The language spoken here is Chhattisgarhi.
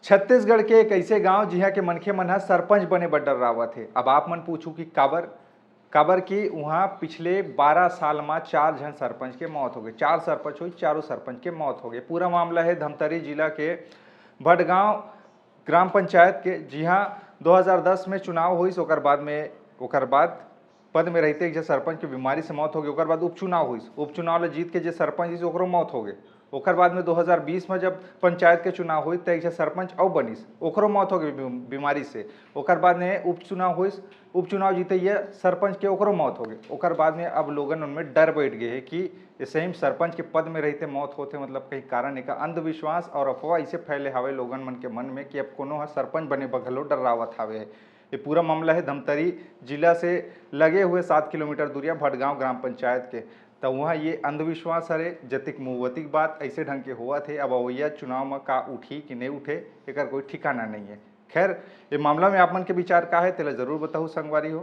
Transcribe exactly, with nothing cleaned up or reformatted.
छत्तीसगढ़ के एक ऐसे गांव, जिहां के मनखे मन ह सरपंच बने बर डर्रावत हे। अब आप मन पूछू कि काबर? काबर कि उहां पिछले बारह साल म चार झन सरपंच के मौत हो गए। चार सरपंच होइस, चारों सरपंच के मौत हो गए। पूरा मामला हे धमतरी जिला के भटगांव ग्राम पंचायत के, जिहां दो हज़ार दस में चुनाव होइस, ओकर बाद में, ओकर बाद पद में रहते एक झन सरपंच के बीमारी से मौत हो गई। ओकर बाद उपचुनाव होइस, उपचुनाव ले जीत के जे सरपंच होइस, ओकरो मौत हो गए। ओकर बाद में दो हज़ार बीस में जब पंचायत के चुनाव होइस, त एक झन सरपंच अउ बनिस, ओकरो मौत हो गई बी-, बीमारी से। ओकर बाद में उपचुनाव होइस, उपचुनाव जीते ये सरपंच के, ओकरो मौत हो गई। ओकर बाद में अब लोगन मन में डर बैठ गए है कि ये सही में सरपंच के पद में रहते मौत होथे, मतलब कहीं कारण एका अंधविश्वास और अफवाह इसे फैले हावे लोगन मन के मन में कि अब कोनो ह सरपंच बने बर घलो डर्रावत हावे। ये पूरा मामला हे धमतरी जिला से लगे हुए सात किलोमीटर दूरिया भटगांव ग्राम पंचायत के। त उहां ये अंधविश्वास हरे, जतिक मुवतिक बात ऐसे ढंग के होवत हे। अब अवैया चुनाव म का उठी कि नहीं उठे, एकर कोई ठिकाना नहीं है। खैर, ये मामला में आप मन के विचार का है, तेला जरूर बताहू संगवारी हो।